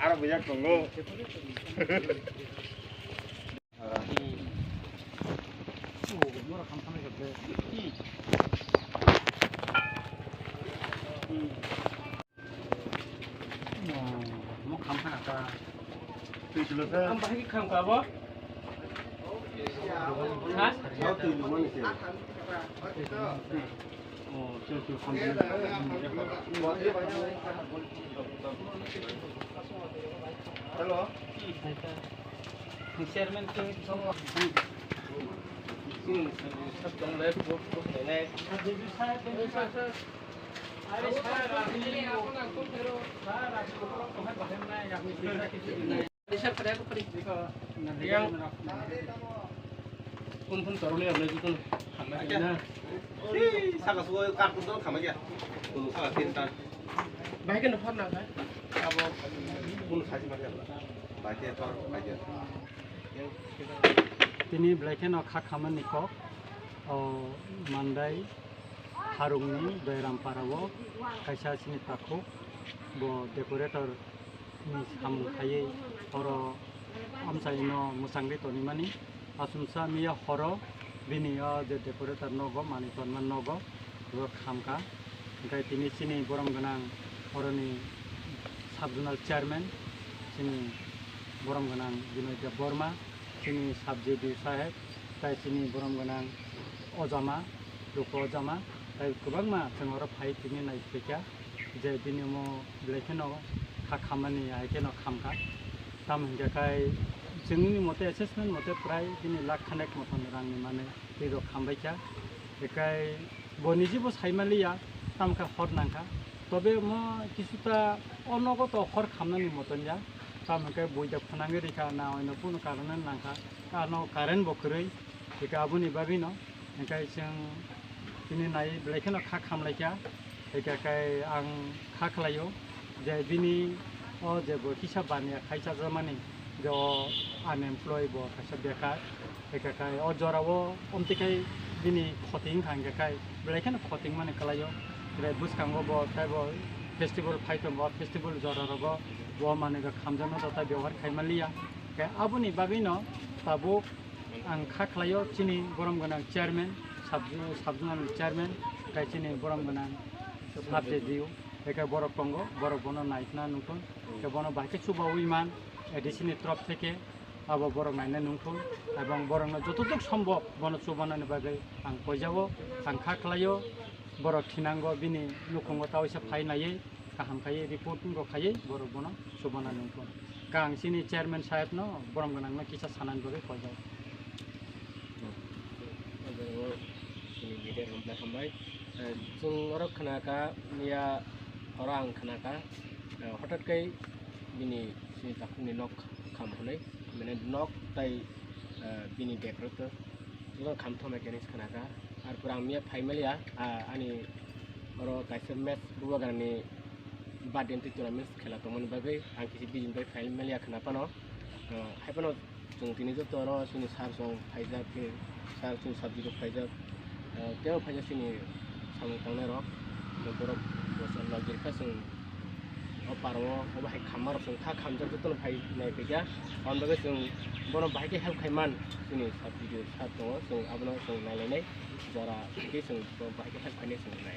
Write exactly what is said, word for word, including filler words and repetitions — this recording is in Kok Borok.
Aro bujak tongo. Ang bahai khe khamkha bo. Ha? Hello. Chairman ke Yang kun kun toroli abla jikun khamai na. Saka suwa kartu dol khamai ya. Kunu saka tinta. Bahai khe no phar nang kha. Abo kunu saji ma khe. Bahai khe tor bahai khe. Tini belai kheno kha khamani kok, o, Mandai Harungni Doiram Parao kaisa chini takhuk, bo decorator ni samung khaiwi oro amchaino mwchangwi tonimani. Achomsa miya horo bini o je decorator nogo, manwi tonma nogo, bo khamkha. Hwnkhe tini chini borom gwnang oroni sub zonal chairman, chini borom gwnang Binoy Debbarma, chini sub J D O saheb, tai chini borom gwnang Ojama, Luku Ojama, tai kwbangma chwng oro phai tini nai phaikha. Je bini omo belai kheno kha khammani hai kheno khamkha. Tamo hinkhe khai chwngni mote, assessment mote prai bini lakh khanek moton rangni manwi twi rok khambaikha. Hinkhe bo nijibo saimaliya, tamo khe hor nangkha. Tobe omo kisuta o nogo to hor khamnani moton ya. Tamo hinkhe buida phwnangwi rikha na oino kunu karon nangkha. Ano current bo kwrwi. Hinkhe aboni bagwino, hinkhe chwng tini nai belai kheno kha khamlaikha. Hinkhe khe ang kha khlaio je bini o je bo kisa baniya khai chajakmani je o unemployed bo kaisa bekar. Hinkhe khe o jorao omtwi khai bini khoti wngkha hinkhe khe belai kheno khoti wngmani kwlaio. Hinkhe bwskango bo teibo festival phai tongo, festival jorarogo bo manwi rok khamjakno joto byabohar khai manliya. Hinkhe aboni bagwino tabuk Ang kha khlaio chini borom gwnang chairman, sub, sub zonal ni chairman, tei chini borom gwnang sub J D O, tei khe borok tongo, borok bono naikna nukthung, tei bono bahai khe chubaui man, A D C ni torof theke abo borok naina nukthung, ebong borokno jototok sombhob bono chubanani bagwi ang koijago, ang kha khlaio, borok thinango bini nukhungo ta uaisa phai naiwi, kaham khaiwi report rok khaiwi borok bono chubana nungkho. Kang chini chairman saheb no borom gwnang no kisa sanani bagwi koijak. Chini media rok hambai. Eh, chwng oro khna kha, miya horo ang khna kha, eh, hothat kai bini chini takhukni nok kham hwnwi, mane nok tai, eh, bini decorator. Joto kham thoma khe khna kha. Ar pura ang miya phai maliya, ah, ani oro kaisa match bubagrani birthday ni tournament khela tongmani bagwi ang kisi bijin bai phai maliya khna phano. Ah, hai phano chwng tini joto oro chini sir song phaijak khe, sir chini sub J D O phaijak, ah, tei phaijak chini samung tangnai rok, borok bo chwng logirkha chwng. O parao, o bahai khamma rok chwng kha khamjak jotono phai nai phaikha. Aboni bagwi chwng bono bahai khe help khai man, chini sub J D O sir tongo, chwng abono chwng nailainai jora khe chwng bo bahai khe help khainai chwng nai.